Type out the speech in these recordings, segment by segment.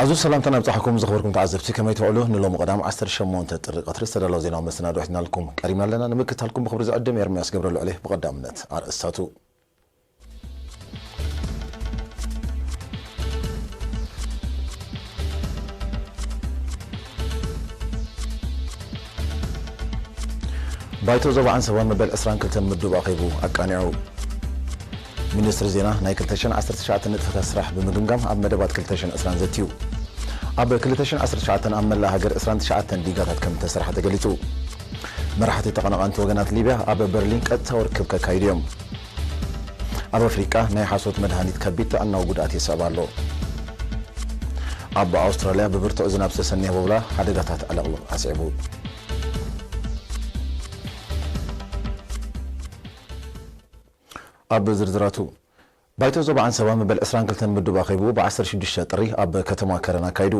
ብዙ ሰላምታና ኣብጻሕኩም ዝኽበርኩም ተዓዘብቲ፣ ከመይ ትውዕሉ? ንሎሚ ቀዳም ዓሰርተ ሸሞንተ ጥሪ ቀትሪ ዝተዳለወ ዜናዊ መሰናዶ ሒዝናልኩም ቀሪብና ኣለና። ንምክታልኩም ብኽብሪ ዝዕድም ኤርምያስ ገብረልዑል እየ። ብቐዳምነት ኣርእስታቱ። ባይቶ ዞባ ዓንሰባ መበል ዕስራን ክልተን ምዱብ ኣኼቡ ኣቃኒዑ። ሚኒስትሪ ዜና ናይ ክልተ ሽሕን ዓሰርተ ትሽዓተን ንጥፈታት ስራሕ ብምግምጋም ኣብ መደባት ክልተ ሽሕን ዕስራን ዘትዩ። ኣብ ክልተ ሽሕን ዓሰርተ ትሽዓተን ኣብ መላእ ሃገር ዕስራን ትሽዓተን ዲጋታት ከም እተሰርሐ ተገሊጹ። መራሕቲ ተቐናቐንቲ ወገናት ሊብያ ኣብ በርሊን ቀጥታዊ ርክብ ከካይዱ እዮም። ኣብ ኣፍሪቃ ናይ ሓሶት መድሃኒት ከቢድ ጥዕናዊ ጉድኣት የስዕብ ኣሎ። ኣብ ኣውስትራልያ ብብርቱዕ ዝናብ ዝተሰነየ ቦብላ ሓደጋታት ዕለቕልቕ ኣስዒቡ። ኣብ ዝርዝራቱ። ባይቶ ዞባ ዓንሰባ መበል ዕስራን ክልተን ምዱብ ኣኼቡ ብ ዓሰርተ ሽዱሽተ ጥሪ ኣብ ከተማ ከረን ኣካይዱ።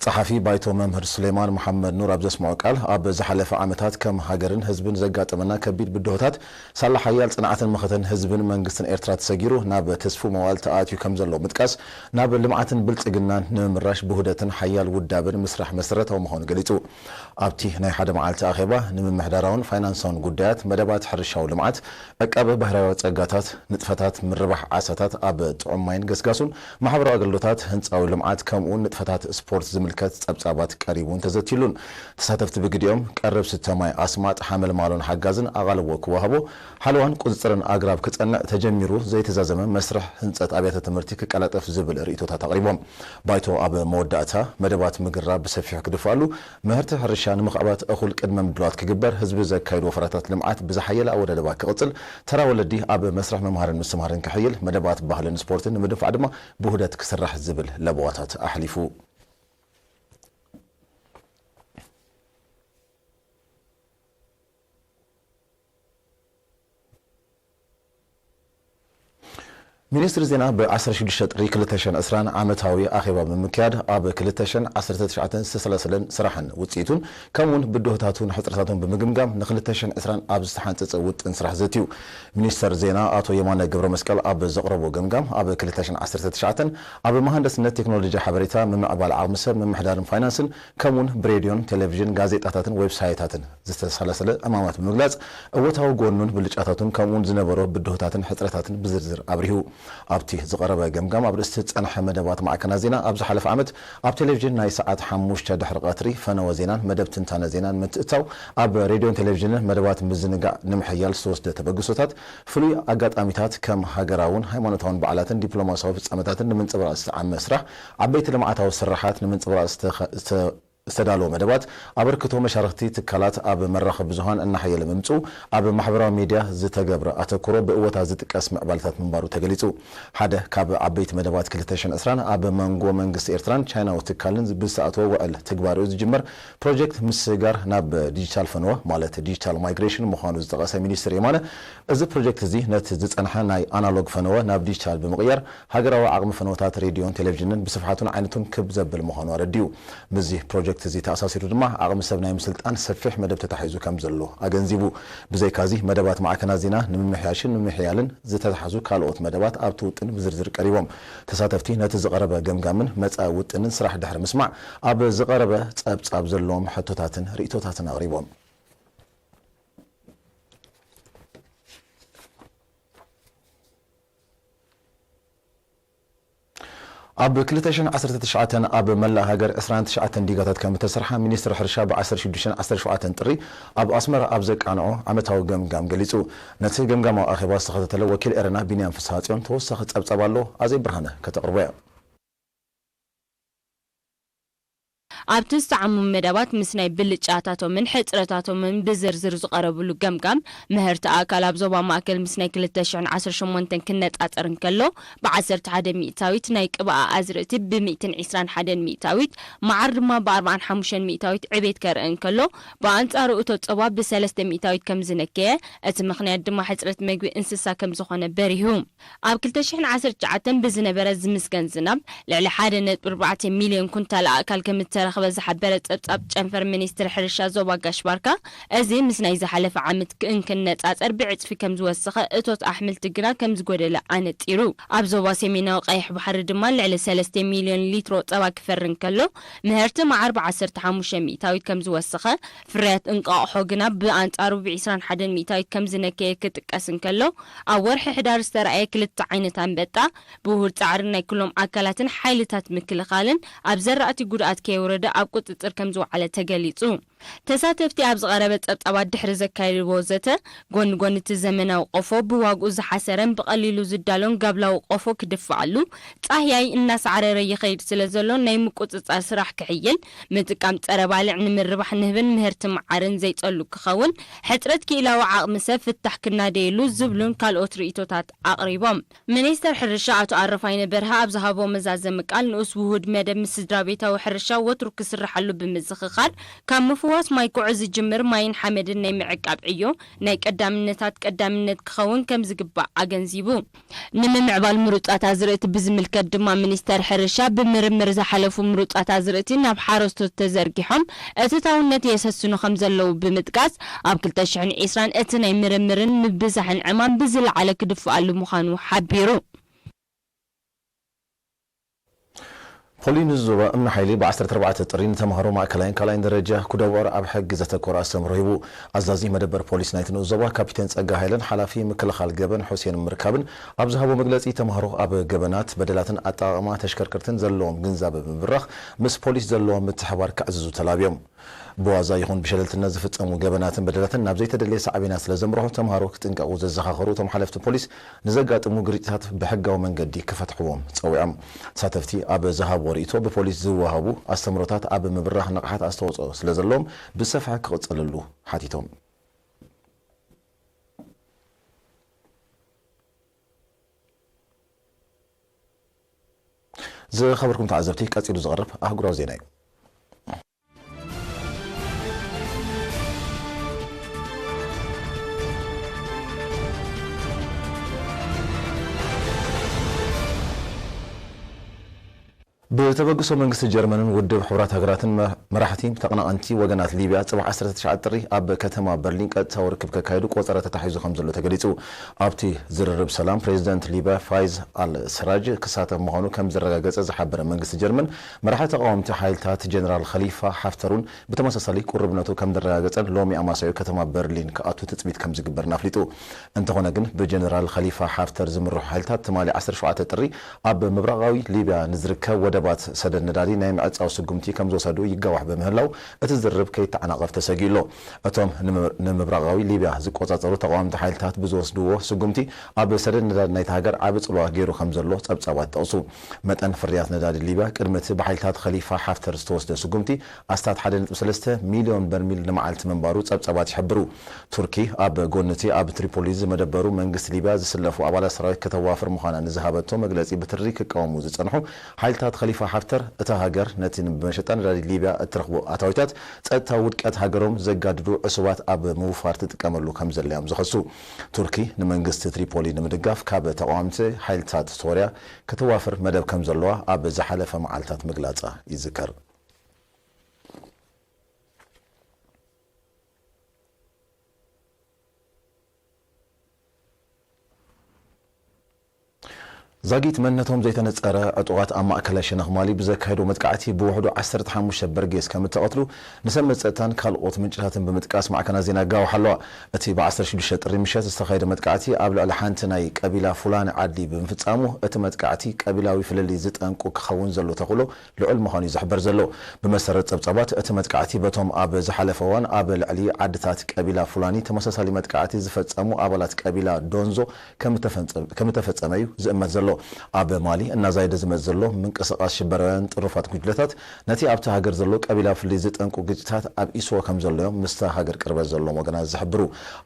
ጸሓፊ ባይቶ መምህር ሱሌማን መሓመድ ኑር ኣብ ዘስምዖ ቃል፣ ኣብ ዝሓለፈ ዓመታት ከም ሃገርን ህዝብን ዘጋጠመና ከቢድ ብድሆታት ሳላ ሓያል ጽንዓትን መኸተን ህዝብን መንግስትን ኤርትራ ተሰጊሩ ናብ ትስፉው መዋእል ተኣትዩ ከም ዘሎ ምጥቃስ፣ ናብ ልምዓትን ብልጽግናን ንምምራሽ ብውህደትን ሓያል ውዳበን ምስራሕ መሰረታዊ ምዃኑ ገሊጹ። ኣብቲ ናይ ሓደ መዓልቲ ኣኼባ ንምምሕዳራውን ፋይናንሳውን ጉዳያት፣ መደባት ሕርሻዊ ልምዓት፣ ዕቃበ ባህርያዊ ጸጋታት፣ ንጥፈታት ምርባሕ ዓሳታት ኣብ ጥዑም ማይን ገስጋሱን፣ ማሕበራዊ ኣገልግሎታት፣ ህንጻዊ ልምዓት፣ ከምኡውን ንጥፈታት ስፖርት ዝምልከት ጸብጻባት ቀሪቡን ተዘትዩሉን። ተሳተፍቲ ብግዲኦም ቀረብ ስተ ማይ፣ ኣስማጥ፣ ሓመልማሎን ሓጋዝን ኣቓልቦ ክወሃቦ፣ ሓለዋን ቁጽጽርን ኣግራብ ክጸንዕ ተጀሚሩ ዘይተዛዘመ መስርሕ ህንጸት ኣብያተ ትምህርቲ ክቀላጠፍ ዝብል ርእይቶታት ኣቕሪቦም። ባይቶ ኣብ መወዳእታ መደባት ምግራብ ብሰፊሑ ክድፋሉ፣ ምህርቲ ሕርሻ ንምኽዕባት እኹል ቅድመ ምድላዋት ክግበር፣ ህዝቢ ዘካይዶ ወፈራታት ልምዓት ብዝሓየለ ኣወዳድባ ክቕጽል፣ ተራ ወለዲ ኣብ መስርሕ ምምሃርን ምስትምሃርን ክሕይል፣ መደባት ባህልን ስፖርትን ንምድንፋዕ ድማ ብውህደት ክስራሕ ዝብል ለበዋታት ኣሕሊፉ። ሚኒስትሪ ዜና ብ ዓሰርተ ሽዱሽተ ጥሪ ክልተ ሽሕን ዕስራን ዓመታዊ ኣኼባ ብምክያድ፣ ኣብ ክልተ ሽሕን ዓሰርተ ትሽዓተን ዝተሰላሰለን ስራሕን ውጽኢቱን፣ ከምኡውን ብድሆታቱን ሕጽረታቱን ብምግምጋም፣ ን ክልተ ሽሕን ዕስራን ኣብ ዝተሓንጸጸ ውጥን ስራሕ ዘትዩ። ሚኒስተር ዜና ኣቶ የማነ ገብረመስቀል ኣብ ዘቕረቦ ገምጋም፣ ኣብ ክልተ ሽሕን ዓሰርተ ትሽዓተን ኣብ መሃንደስነት ቴክኖሎጂ ሓበሬታ ምምዕባል ዓቕሚ ሰብ ምምሕዳርን ፋይናንስን ከምኡውን ብሬድዮን ቴሌቪዥን፣ ጋዜጣታትን ዌብሳይታትን ዝተሰላሰለ ዕማማት ብምግላጽ፣ እወታዊ ጎኑን ብልጫታቱን ከምኡውን ዝነበሮ ብድሆታትን ሕጽረታትን ብዝርዝር ኣብሪሁ። ኣብቲ ዝቐረበ ገምጋም ኣብ ርእሲ ዝጸንሐ መደባት ማዕከናት ዜና ኣብ ዝሓለፈ ዓመት ኣብ ቴሌቪዥን ናይ ሰዓት ሓሙሽተ ድሕሪ ቀትሪ ፈነወ ዜናን መደብ ትንታነ ዜናን ምትእትታው፣ ኣብ ሬድዮን ቴሌቪዥንን መደባት ምዝንጋዕ ንምሕያል ዝተወስደ ተበግሶታት፣ ፍሉይ ኣጋጣሚታት ከም ሃገራውን ሃይማኖታውን በዓላትን ዲፕሎማሲያዊ ፍጻመታትን ንምንጽብራቕ ዝተዓመ ስራሕ፣ ዓበይቲ ልምዓታዊ ስርሓት ንምንጽብራቕ ዝተኸ-፣ ዝተ-፣ ዝተዳለወ መደባት፣ ኣበርክቶ መሻርኽቲ ትካላት ኣብ መራኸቢ ብዙሃን እናሓየለ ምምጽኡ፣ ኣብ ማሕበራዊ ሚድያ ዝተገብረ ኣተኩሮ ብእወታ ዝጥቀስ ምዕባለታት ምንባሩ ተገሊጹ። ሓደ ካብ ዓበይቲ መደባት ክልተ ሽሕን ዕስራን ኣብ መንጎ መንግስቲ ኤርትራን ቻይናዊ ትካልን ብዝተኣተወ ውዕል ትግባሬኡ ዝጅመር ፕሮጀክት ምስግጋር ናብ ዲጂታል ፈነወ፣ ማለት ዲጂታል ማይግሬሽን ምዃኑ ዝጠቐሰ ሚኒስትር የማነ፣ እዚ ፕሮጀክት እዚ ነቲ ዝጸንሐ ናይ ኣናሎግ ፈነወ ናብ ዲጂታል ብምቕያር፣ ሃገራዊ ዓቕሚ ፈነወታት ሬድዮን ቴሌቪዥንን ብስፍሓቱን ዓይነቱን ክብ ዘብል ምዃኑ ኣረዲኡ። ምስዚ ፕሮጀክት እዚ ተኣሳሲሩ ድማ፣ ዓቕሚ ሰብ ናይ ምስልጣን ሰፊሕ መደብ ተታሒዙ ከም ዘሎ ኣገንዚቡ። ብዘይካዚ፣ መደባት ማዕከናት ዜና ንምምሕያሽን ንምሕያልን ዝተታሕዙ ካልኦት መደባት ኣብቲ ውጥን ብዝርዝር ቀሪቦም። ተሳተፍቲ ነቲ ዝቐረበ ገምጋምን መጻኢ ውጥንን ስራሕ ድሕሪ ምስማዕ፣ ኣብ ዝቐረበ ጸብጻብ ዘለዎም ሕቶታትን ርእይቶታትን ኣቕሪቦም። ኣብ ክልተ ሽሕን ዓሰርተ ትሽዓተን ኣብ መላእ ሃገር ዕስራን ትሽዓተን ዲጋታት ከም እተሰርሓ ሚኒስትሪ ሕርሻ ብ ዓሰርተ ሽዱሽተን ዓሰርተ ሸውዓተን ጥሪ ኣብ ኣስመራ ኣብ ዘቃንዖ ዓመታዊ ገምጋም ገሊጹ። ነቲ ገምጋማዊ ኣኼባ ዝተኸታተለ ወኪል ኤረና ቢንያም ፍስሃጽዮን ተወሳኺ ጸብጻብ ኣሎ፣ ኣዜብ ብርሃነ ከተቕርቦ እያ። ኣብቲ ዝተዓሙ መደባት ምስ ናይ ብልጫታቶምን ሕጽረታቶምን ብዝርዝር ዝቐረብሉ ገምጋም፣ ምህርቲ ኣእካል ኣብ ዞባ ማእከል ምስ ናይ ክልተ ሽሕን ዓሰርተ ሸሞንተን ክነጻጸር እንከሎ፣ ብ ዓሰርተ ሓደ ሚእታዊት፣ ናይ ቅብኣ ኣዝርእቲ ብ ሚእትን ዕስራን ሓደን ሚእታዊት፣ መዓር ድማ ብ ኣርባዓን ሓሙሽተን ሚእታዊት ዕቤት ከርኢ እንከሎ፣ ብኣንጻሩ እቶ ጸባ ብ ሰለስተ ሚእታዊት ከም ዝነከየ፣ እቲ ምኽንያት ድማ ሕጽረት መግቢ እንስሳ ከም ዝኾነ በሪሁ። ኣብ ክልተ ሽሕን ዓሰርተ ትሽዓተን ብዝነበረ ዝምስገን ዝናብ፣ ልዕሊ ሓደ ነጥቢ ኣርባዕተ ሚልዮን ኩንታል ኣእካል ከም እተረኸበ ዝረኸበ ዝሓበረ ጸብጻብ ጨንፈር ሚኒስትሪ ሕርሻ ዞባ ጋሽ ባርካ፣ እዚ ምስ ናይ ዝሓለፈ ዓመት ክእንክነጻጸር ብዕጽፊ ከም ዝወሰኸ፣ እቶት ኣሕምልቲ ግና ከም ዝጎደለ ኣነጺሩ። ኣብ ዞባ ሰሜናዊ ቀይሕ ባሕሪ ድማ ልዕሊ ሰለስተ ሚልዮን ሊትሮ ጸባ ክፈሪ እንከሎ፣ ምህርቲ መዓር ብ ዓሰርተ ሓሙሽተ ሚእታዊት ከም ዝወሰኸ፣ ፍርያት እንቋቑሖ ግና ብኣንጻሩ ብ ዕስራን ሓደን ሚእታዊት ከም ዝነከየ ክጥቀስ እንከሎ፣ ኣብ ወርሒ ሕዳር ዝተረኣየ ክልተ ዓይነት ኣንበጣ፣ ብውሁድ ጻዕሪ ናይ ኩሎም ኣካላትን ሓይልታት ምክልኻልን ኣብ ዘራእቲ ጉድኣት ከየውረደ ኣብ ቁጽጽር ከም ዝወዓለ ተገሊጹ። ተሳተፍቲ ኣብ ዝቐረበ ጸብጻባት ድሕሪ ዘካየድዎ ዘተ፣ ጎኒ ጎኒ እቲ ዘመናዊ ቆፎ፣ ብዋግኡ ዝሓሰረን ብቐሊሉ ዝዳሎን ጋብላዊ ቆፎ ክድፍኣሉ፣ ጻህያይ እናሳዕረረ ይኸይድ ስለ ዘሎ፣ ናይ ምቁጽጻር ስራሕ ክሕይል፣ ምጥቃም ጸረ ባልዕ ንምርባሕ ንህብን ምህርቲ መዓርን ዘይጸሉ ክኸውን፣ ሕጽረት ክኢላዊ ዓቕሚ ሰብ ፍታሕ ክናደየሉ ዝብሉን ካልኦት ርእይቶታት ኣቕሪቦም። ሚኒስተር ሕርሻ ኣቶ ኣረፋይነ በርሀ ኣብ ዝሃቦ መዛዘሚ ቃል፣ ንኡስ ውሁድ መደብ ምስ ስድራ ቤታዊ ሕርሻ ወትሩ ክስርሓሉ ብምዝኽኻር፣ ካብ ምፍዋስ ማይ ኩዑ ዝጅምር ማይን ሓመድን ናይ ምዕቃብ ዕዮ ናይ ቀዳምነታት ቀዳምነት ክኸውን ከም ዝግባእ ኣገንዚቡ። ንምምዕባል ምሩጻት ኣዝርእቲ ብዝምልከት ድማ፣ ሚኒስተር ሕርሻ ብምርምር ዝሓለፉ ምሩጻት ኣዝርእቲ ናብ ሓረስቶት ተዘርጊሖም እትታውነት የሰስኑ ከም ዘለዉ ብምጥቃስ፣ ኣብ ክልተ ሽሕን ዕስራን እቲ ናይ ምርምርን ምብዛሕን ዕማም ብዝለዓለ ክድፍኣሉ ምዃኑ ሓቢሩ። ፖሊስ ዞባ እምኒ ሓይሊ ብ ዓሰርተ ኣርባዕተ ጥሪ ንተምሃሮ ማእከላይን ካልኣይን ደረጃ ኩደቦር ኣብ ሕጊ ዘተኮረ ኣስተምህሮ ሂቡ። ኣዛዚ መደበር ፖሊስ ናይቲ ንኡስ ዞባ ካፒቴን ጸጋ ሃይለን ሓላፊ ምክልኻል ገበን ሑሴን ምርካብን ኣብ ዝሃቦ መግለጺ፣ ተምሃሮ ኣብ ገበናት፣ በደላትን ኣጠቓቕማ ተሽከርከርትን ዘለዎም ግንዛበ ብምብራኽ ምስ ፖሊስ ዘለዎም ምትሕባር ከዕዝዙ ተላብዮም። ብዋዛ ይኹን ብሸለልትነት ዝፍጸሙ ገበናትን በደላትን ናብ ዘይተደለየ ሳዕቤናት ስለ ዘምርሑ፣ ተምሃሮ ክጥንቀቑ ዘዘኻኸሩ እቶም ሓለፍቲ ፖሊስ፣ ንዘጋጥሙ ግርጭታት ብሕጋዊ መንገዲ ክፈትሕዎም ጸዊዖም። ተሳተፍቲ ኣብ ዝሃብዎ ርእይቶ፣ ብፖሊስ ዝወሃቡ ኣስተምህሮታት ኣብ ምብራኽ ንቕሓት ኣስተዋጽኦ ስለ ዘለዎም፣ ብሰፍሐ ክቕጸለሉ ሓቲቶም። ዝኸበርኩም ተዓዘብቲ፣ ቀጺሉ ዝቐርብ ኣህጉራዊ ዜና እዩ። ብተበግሶ መንግስቲ ጀርመንን ውድብ ሕቡራት ሃገራትን መ-፣ መራሕቲ ተቐናቐንቲ ወገናት ሊብያ ጽባሕ ዓሰርተ ትሽዓተ ጥሪ ኣብ ከተማ በርሊን ቀጥታዊ ርክብ ከካይዱ ቆጸራ ተታሒዙ ከም ዘሎ ተገሊጹ። ኣብቲ ዝርርብ ሰላም ፕሬዚደንት ሊብያ ፋይዝ ኣል ሰራጅ ክሳተፍ ምዃኑ ከም ዘረጋገጸ ዝሓበረ መንግስቲ ጀርመን፣ መራሒ ተቓወምቲ ሓይልታት ጀነራል ኸሊፋ ሓፍተር እውን ብተመሳሳሊ ቁርብነቱ ከም ዘረጋገጸን ሎሚ ኣማሳዩ ከተማ በርሊን ክኣቱ ትጽቢት ከም ዝግበርን ኣፍሊጡ። እንተኾነ ግን ብጀነራል ኸሊፋ ሓፍተር ዝምርሑ ሓይልታት ትማሊ ዓሰርተ ሸውዓተ ጥሪ ኣብ ምብራቓዊ ሊብያ ንዝርከብ ወደባት ሰደድ ነዳዲ ናይ ምዕጻው ስጉምቲ ከም ዝወሰዱ ይጋዋሕ ብምህላው እቲ ዝርርብ ከይተዓናቐፍ ተሰጊኡ ኣሎ። እቶም ንምብ-፣ ንምብራቓዊ ሊብያ ዝቆጻጸሩ ተቓወምቲ ሓይልታት ብዝወስድዎ ስጉምቲ ኣብ ሰደድ ነዳዲ ናይታ ሃገር ዓቢ ጽልዋ ገይሩ ከም ዘሎ ጸብጻባት ይጠቕሱ። መጠን ፍርያት ነዳዲ ሊብያ ቅድሚ እቲ ብሓይልታት ኸሊፋ ሓፍተር ዝተወስደ ስጉምቲ ኣስታት ሓደ ነጥቢ ሰለስተ ሚልዮን በርሚል ንመዓልቲ ምንባሩ ጸብጻባት ይሕብሩ። ቱርኪ ኣብ ጎኒ እቲ ኣብ ትሪፖሊ ዝመደበሩ መንግስቲ ሊብያ ዝስለፉ ኣባላት ሰራዊት ከተዋፍር ምዃና ንዝሃበቶ መግለጺ ብትሪ ክቃወሙ ዝጸንሑ ሓይልታት ኸሊፋ ሓፍተር፣ እታ ሃገር ነቲ ብመሸጣ ነዳዲ ሊብያ እትረኽቦ ኣታዊታት ጸጥታዊ ውድቀት ሃገሮም ዘጋድዱ ዕሱባት ኣብ ምውፋር ትጥቀመሉ ከም ዘላ እዮም ዝኸሱ። ቱርኪ ንመንግስቲ ትሪፖሊ ንምድጋፍ ካብ ተቓወምቲ ሓይልታት ሶርያ ከተዋፍር መደብ ከም ዘለዋ ኣብ ዝሓለፈ መዓልታት ምግላጻ ይዝከር። ዛጊት መንነቶም ዘይተነጸረ ዕጡቓት ኣብ ማእከላይ ሸነኽ ማሊ ብዘካየድዎ መጥቃዕቲ ብውሕዱ ዓሰርተ ሓሙሽተ በርጌስ ከም እተቐትሉ ንሰንበት ጸጥታን ካልኦት ምንጭታትን ብምጥቃስ ማዕከናት ዜና ኣጋውሓ ኣለዋ። እቲ ብ ዓሰርተ ሽዱሽተ ጥሪ ምሸት ዝተኻየደ መጥቃዕቲ ኣብ ልዕሊ ሓንቲ ናይ ቀቢላ ፉላኒ ዓዲ ብምፍጻሙ፣ እቲ መጥቃዕቲ ቀቢላዊ ፍልልይ ዝጠንቁ ክኸውን ዘሎ ተኽእሎ ልዑል ምዃኑ እዩ ዝሕበር ዘሎ። ብመሰረት ጸብጻባት፣ እቲ መጥቃዕቲ በቶም ኣብ ዝሓለፈ እዋን ኣብ ልዕሊ ዓድታት ቀቢላ ፉላኒ ተመሳሳሊ መጥቃዕቲ ዝፈጸሙ ኣባላት ቀቢላ ዶንዞ ከም እተፈጸ-፣ ከም እተፈጸመ እዩ ዝእመት ዘሎ። ኣብ ማሊ እናዛየደ ዝመጽእ ዘሎ ምንቅስቓስ ሽበራውያን ጥሩፋት ጉጅለታት፣ ነቲ ኣብቲ ሃገር ዘሎ ቀቢላ ፍልልይ ዝጠንቁ ግጭታት ኣብኢስዎ ከም ዘሎ እዮም ምስታ ሃገር ቅርበት ዘለዎም ወገናት ዝሕብሩ።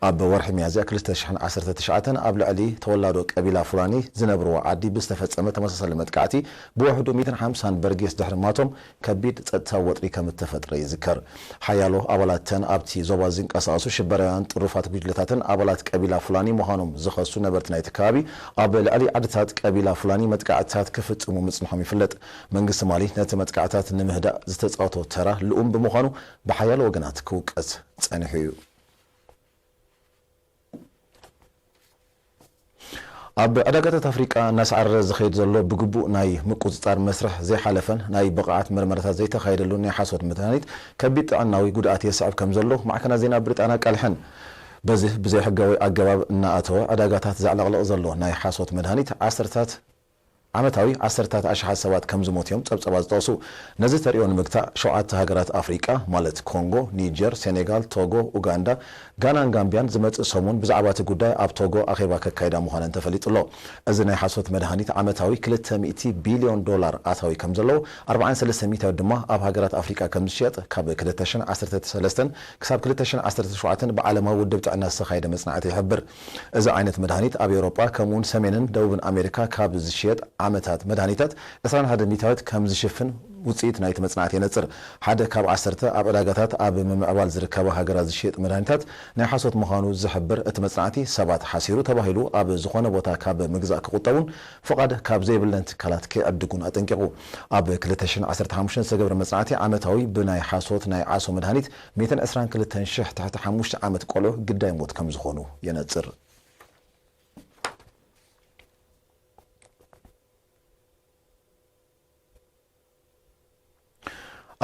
ኣብ ወርሒ ሚያዝያ ክልተ ሽሕን ዓሰርተ ትሽዓተን ኣብ ልዕሊ ተወላዶ ቀቢላ ፉላኒ ዝነብርዎ ዓዲ ብዝተፈጸመ ተመሳሳሊ መጥቃዕቲ ብውሕዱ ሚእትን ሓምሳን በርጌስ ድሕሪ ማቶም ከቢድ ጸጥታዊ ወጥሪ ከም እተፈጥረ ይዝከር። ሓያሎ ኣባላተን ኣብቲ ዞባ ዝንቀሳቐሱ ሽበራውያን ጥሩፋት ጉጅለታትን ኣባላት ቀቢላ ፉላኒ ምዃኖም ዝኸሱ ነበርቲ ናይቲ ከባቢ፣ ኣብ ልዕሊ ዓድታት ቀቢላ ኢላ ፉላኒ መጥቃዕትታት ክፍጽሙ ምጽንሖም ይፍለጥ። መንግስቲ ማሊ ነቲ መጥቃዕትታት ንምህዳእ ዝተጻወቶ ተራ ልኡም ብምዃኑ ብሓያሎ ወገናት ክውቀስ ጸኒሑ እዩ። ኣብ ዕዳጋታት ኣፍሪቃ እናሰዓረ ዝኸይድ ዘሎ ብግቡእ ናይ ምቁጽጻር መስርሕ ዘይሓለፈን ናይ ብቕዓት መርመራታት ዘይተኻየደሉ ናይ ሓሶት መድሃኒት ከቢድ ጥዕናዊ ጉድኣት የስዕብ ከም ዘሎ ማዕከናት ዜና ብሪጣንያ ኣቃሊሐን። በዚ ብዘይሕጋዊ ኣገባብ እናኣተወ ዕዳጋታት ዘዕለቕልቕ ዘሎ ናይ ሓሶት መድሃኒት ዓሰርታት ዓመታዊ ዓሰርታት ኣሽሓት ሰባት ከም ዝሞቱ እዮም ጸብጸባት ዝጠቕሱ። ነዚ ተርእዮ ንምግታእ ሸውዓተ ሃገራት ኣፍሪቃ ማለት ኮንጎ፣ ኒጀር፣ ሴኔጋል፣ ቶጎ፣ ኡጋንዳ፣ ጋናን ጋምቢያን ዝመጽእ ሰሙን ብዛዕባ እቲ ጉዳይ ኣብ ቶጎ ኣኼባ ከካይዳ ምዃነን ተፈሊጡ ኣሎ። እዚ ናይ ሓሶት መድሃኒት ዓመታዊ ክልተ ሚእቲ ቢልዮን ዶላር ኣታዊ ከም ዘለዎ፣ ኣርባዓን ሰለስተ ሚእታዊት ድማ ኣብ ሃገራት ኣፍሪቃ ከም ዝሽየጥ ካብ ክልተ ሽሕን ዓሰርተ ሰለስተን ክሳብ ክልተ ሽሕን ዓሰርተ ሸውዓተን ብዓለማዊ ውድብ ጥዕና ዝተኻየደ መጽናዕቲ ይሕብር። እዚ ዓይነት መድሃኒት ኣብ ኤውሮጳ ከምኡውን ሰሜንን ደቡብን ኣሜሪካ ካብ ዝሽየጥ ዓመታት መድሃኒታት ዕስራን ሓደ ሚእታዊት ከም ዝሽፍን ውጽኢት ናይቲ መጽናዕቲ የነጽር። ሓደ ካብ ዓሰርተ ኣብ ዕዳጋታት ኣብ ምምዕባል ዝርከባ ሃገራት ዝሽየጥ መድሃኒታት ናይ ሓሶት ምዃኑ ዝሕብር እቲ መጽናዕቲ፣ ሰባት ሓሲሩ ተባሂሉ ኣብ ዝኾነ ቦታ ካብ ምግዛእ ክቑጠቡን ፍቓድ ካብ ዘይብለን ትካላት ክዕድጉን ኣጠንቂቑ። ኣብ ክልተ ሽሕን ዓሰርተ ሓሙሽተን ዝተገብረ መጽናዕቲ ዓመታዊ ብናይ ሓሶት ናይ ዓሶ መድሃኒት ሚእትን ዕስራን ክልተን ሽሕ ትሕቲ ሓሙሽተ ዓመት ቆልዑ ግዳይ ሞት ከም ዝኾኑ የነጽር።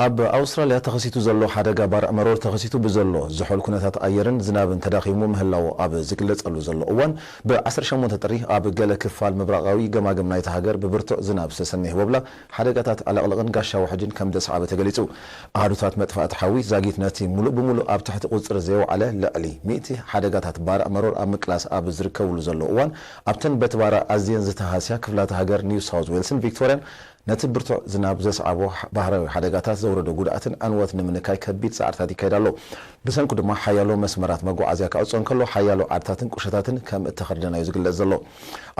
ኣብ ኣውስትራልያ ተኸሲቱ ዘሎ ሓደጋ ባርዕ መሮር ተኸሲቱ ብዘሎ ዝሑል ኩነታት ኣየርን ዝናብን ተዳኺሙ ምህላዉ ኣብ ዝግለጸሉ ዘሎ እዋን፣ ብ ዓሰርተ ሸሞንተ ጥሪ ኣብ ገለ ክፋል ምብራቓዊ ገማግም ናይታ ሃገር ብብርቱዕ ዝናብ ዝተሰነየ ህቦብላ ሓደጋታት ዕልቕልቕን ጋሻ ውሕጅን ከም ዘስዓበ ተገሊጹ። ኣሃዱታት መጥፋእቲ ሓዊ ዛጊት ነቲ ምሉእ ብምሉእ ኣብ ትሕቲ ቁጽሪ ዘይወዓለ ልዕሊ ሚእቲ ሓደጋታት ባርዕ መሮር ኣብ ምቅላስ ኣብ ዝርከብሉ ዘሎ እዋን፣ ኣብተን በቲ ባርዕ ኣዝየን ዝተሃስያ ክፍላተ ሃገር ኒው ሳውዝ ዌልስን ቪክቶርያን ነቲ ብርቱዕ ዝናብ ዘስዓቦ ባህራዊ ሓደጋታት ዘውረዶ ጉድኣትን ዕንወት ንምንካይ ከቢድ ጻዕርታት ይካየድ ኣሎ። ብሰንኩ ድማ ሓያሎ መስመራት መጓዓዝያ ክዕጾ እንከሎ፣ ሓያሎ ዓድታትን ቁሸታትን ከም እተኸርደና እዩ ዝግለጽ ዘሎ።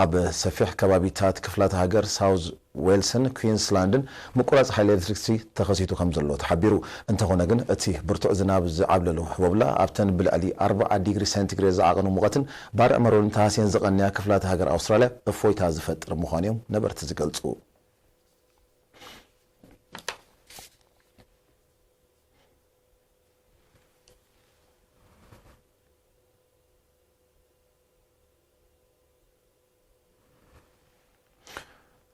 ኣብ ሰፊሕ ከባቢታት ክፍላተ ሃገር ሳውዝ ዌልስን ኩዊንስላንድን ምቁራጽ ሓይሊ ኤሌክትሪክሲ ተኸሲቱ ከም ዘሎ ተሓቢሩ። እንተኾነ ግን፣ እቲ ብርቱዕ ዝናብ ዝዓብለሉ ህቦብላ ኣብተን ብልዕሊ ኣርብዓ ዲግሪ ሴንቲግሬድ ዝዓቐኑ ሙቐትን ባርዕ መሮርን ተሃስየን ዝቐንያ ክፍላተ ሃገር ኣውስትራልያ እፎይታ ዝፈጥር ምዃኑ እዮም ነበርቲ ዝገልጹ።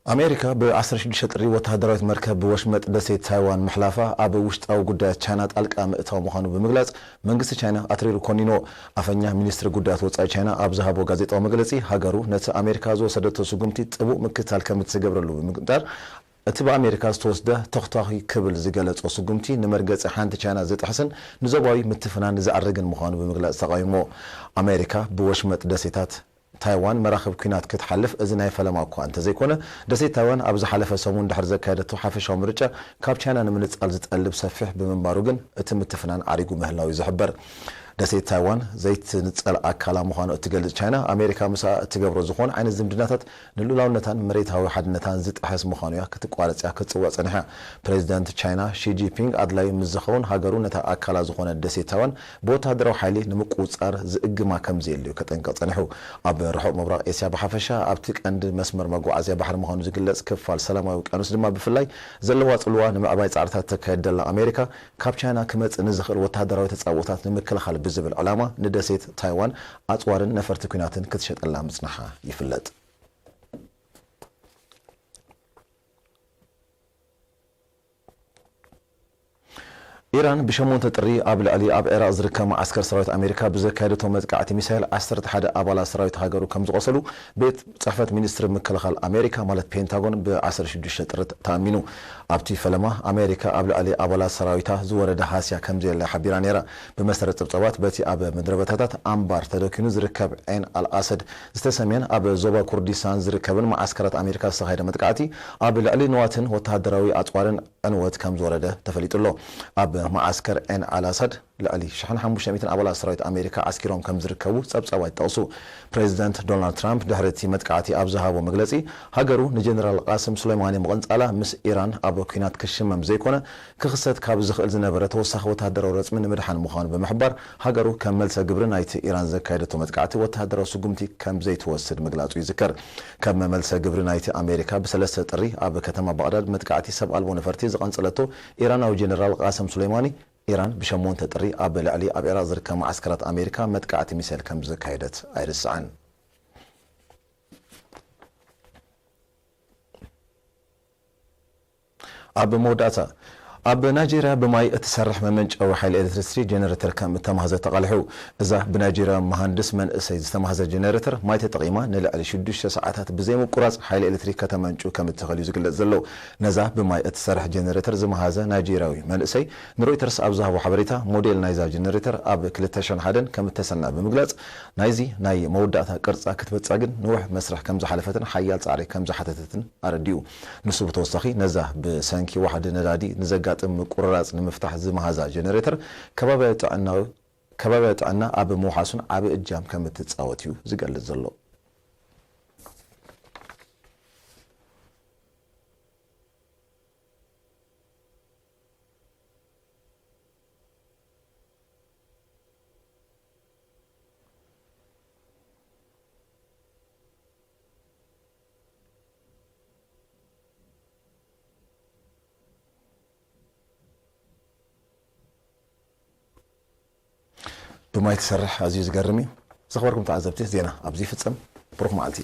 ኣሜሪካ ብ ዓሰርተ ሽዱሽተ ጥሪ ወተሃደራዊት መርከብ ብወሽመጥ ደሴት ታይዋን ምሕላፋ ኣብ ውሽጣዊ ጉዳያት ቻይና ጣልቃ ምእታው ምዃኑ ብምግላጽ፣ መንግስቲ ቻይና ኣትሪሩ ኮኒንዎ። ኣፈኛ ሚኒስትሪ ጉዳያት ወጻኢ ቻይና ኣብ ዝሃቦ ጋዜጣዊ መግለጺ፣ ሃገሩ ነቲ ኣሜሪካ ዝወሰደቶ ስጉምቲ ጥቡቕ ምክትታል ከም እትገብረሉ ብምግንጣር፣ እቲ ብኣሜሪካ ዝተወስደ ተኹታኺ ክብል ዝገለጾ ስጉምቲ ንመርገጺ ሓንቲ ቻይና ዝጥሕስን ንዞባዊ ምትፍናን ዘዕርግን ምዃኑ ብምግላጽ ተቓዊሞ። ኣሜሪካ ብወሽመጥ ደሴታት ታይዋን መራኽብ ኲናት ክትሓልፍ እዚ ናይ ፈለማ እኳ እንተዘይኮነ፣ ደሴት ታይዋን ኣብ ዝሓለፈ ሰሙን ድሕሪ ዘካየደቶ ሓፈሻዊ ምርጫ ካብ ቻይና ንምንጻል ዝጠልብ ሰፊሕ ብምንባሩ ግን እቲ ምትፍናን ዓሪጉ ምህላው እዩ ዝሕበር። ደሴት ታይዋን ዘይትንጸል ኣካላ ምዃኑ እትገልጽ ቻይና፣ ኣሜሪካ ምስኣ እትገብሮ ዝኾነ ዓይነት ዝምድናታት ንልኡላውነታን መሬታዊ ሓድነታን ዝጥሕስ ምዃኑ እያ ክትቋረጽ እያ ክትጽውዕ ጸኒሓ። ፕሬዚዳንት ቻይና ሺ ጂንፒንግ ኣድላዩ ምስ ዝኸውን ሃገሩ ነታ ኣካላ ዝኾነ ደሴት ታይዋን ብወተሃደራዊ ሓይሊ ንምቁጽጻር ዝእግማ ከም ዘየልዩ ከጠንቅቕ ጸኒሑ። ኣብ ርሑቕ ምብራቕ ኤስያ ብሓፈሻ፣ ኣብቲ ቀንዲ መስመር መጓዓዝያ ባሕሪ ምዃኑ ዝግለጽ ክፋል ሰላማዊ ውቅያኖስ ድማ ብፍላይ ዘለዋ ጽልዋ ንምዕባይ ጻዕርታት ተካየድ ዘላ ኣሜሪካ፣ ካብ ቻይና ክመጽእ ንዝኽእል ወተሃደራዊ ተጻብኦታት ንምክልኻል ብዝብል ዕላማ ንደሴት ታይዋን ኣጽዋርን ነፈርቲ ኲናትን ክትሸጠላ ምጽናሓ ይፍለጥ። ኢራን ብሸሞንተ ጥሪ ኣብ ልዕሊ ኣብ ዒራቕ ዝርከብ መዓስከር ሰራዊት ኣሜሪካ ብዘካየደቶ መጥቃዕቲ ሚሳይል ዓሰርተ ሓደ ኣባላት ሰራዊት ሃገሩ ከም ዝቖሰሉ ቤት ጽሕፈት ሚኒስትሪ ምክልኻል ኣሜሪካ ማለት ፔንታጎን ብ ዓሰርተ ሽዱሽተ ጥሪ ተኣሚኑ። ኣብቲ ፈለማ ኣሜሪካ ኣብ ልዕሊ ኣባላት ሰራዊታ ዝወረደ ሃስያ ከም ዘየለ ሓቢራ ነይራ። ብመሰረት ጸብጻባት በቲ ኣብ ምድረበታታት ኣንባር ተደኪኑ ዝርከብ ዔን ኣል ኣሰድ ዝተሰምየን ኣብ ዞባ ኩርዲስታን ዝርከብን መዓስከራት ኣሜሪካ ዝተኻየደ መጥቃዕቲ ኣብ ልዕሊ ንዋትን ወተሃደራዊ ኣጽዋርን ዕንወት ከም ዝወረደ ተፈሊጡ ኣሎ። ኣብ መዓስከር ዔን ኣል ኣሳድ ልዕሊ ሽሕን ሓሙሽተ ሚእትን ኣባላት ሰራዊት ኣሜሪካ ዓስኪሮም ከም ዝርከቡ ጸብጻባት ይጠቕሱ። ፕሬዚደንት ዶናልድ ትራምፕ ድሕሪ እቲ መጥቃዕቲ ኣብ ዝሃቦ መግለጺ፣ ሃገሩ ንጀነራል ቃስም ሱሌማኒ ምቕንጻላ ምስ ኢራን ኣብ ኲናት ክሽመም ዘይኮነ፣ ክኽሰት ካብ ዝኽእል ዝነበረ ተወሳኺ ወተሃደራዊ ረጽሚ ንምድሓን ምዃኑ ብምሕባር፣ ሃገሩ ከም መልሰ ግብሪ ናይቲ ኢራን ዘካየደቶ መጥቃዕቲ ወተሃደራዊ ስጉምቲ ከም ዘይትወስድ ምግላጹ ይዝከር። ከም መልሰ ግብሪ ናይቲ ኣሜሪካ ብሰለስተ ጥሪ ኣብ ከተማ ባቕዳድ መጥቃዕቲ ሰብ ኣልቦ ነፈርቲ ዝቐንጸለቶ ኢራናዊ ጀነራል ቃሰም ሱሌማኒ፣ ኢራን ብሸሞንተ ጥሪ ኣብ ልዕሊ ኣብ ዒራቕ ዝርከባ መዓስከራት ኣሜሪካ መጥቃዕቲ ሚሳይል ከም ዘካየደት ኣይርሳዕን። ኣብ መወዳእታ፣ ኣብ ናይጄርያ ብማይ እትሰርሕ መመንጨዊ ሓይሊ ኤሌክትሪሲቲ ጀነሬተር ከም እተማህዘ ተቓሊሑ። እዛ ብናይጄርያ መሃንድስ መንእሰይ ዝተማህዘ ጀነሬተር ማይ ተጠቒማ ንልዕሊ ሽዱሽተ ሰዓታት ብዘይ ምቁራጽ ሓይሊ ኤሌክትሪክ ከተመንጩ ከም እትኽእል እዩ ዝግለጽ ዘሎ። ነዛ ብማይ እትሰርሕ ጀነሬተር ዝመሃዘ ናይጄርያዊ መንእሰይ ንሮይተርስ ኣብ ዝሃቦ ሓበሬታ፣ ሞዴል ናይዛ ጀነሬተር ኣብ ክልተ ሽሕን ሓደን ከም እተሰንዐ ብምግላጽ፣ ናይዚ ናይ መወዳእታ ቅርጻ ክትበጽሕ ግን ነዊሕ መስርሕ ከም ዝሓለፈትን ሓያል ጻዕሪ ከም ዝሓተተትን ኣረዲኡ። ንሱ ብተወሳኺ፣ ነዛ ብሰንኪ ዋሕዲ ነዳዲ ንዘጋጥም ምቁርራጽ ንምፍታሕ ዝመሃዛ ጀነሬተር፣ ከባብያዊ ጥዕና፣ ከባብያዊ ጥዕና ኣብ ምውሓሱን ዓቢ እጃም ከም እትጻወት እዩ ዝገልጽ ዘሎ። ብማይ ትሰርሕ፣ ኣዝዩ ዝገርም እዩ። ዝኸበርኩም ተዓዘብቲ፣ ዜና ኣብዚ ይፍጸም። ብሩኽ መዓልቲ።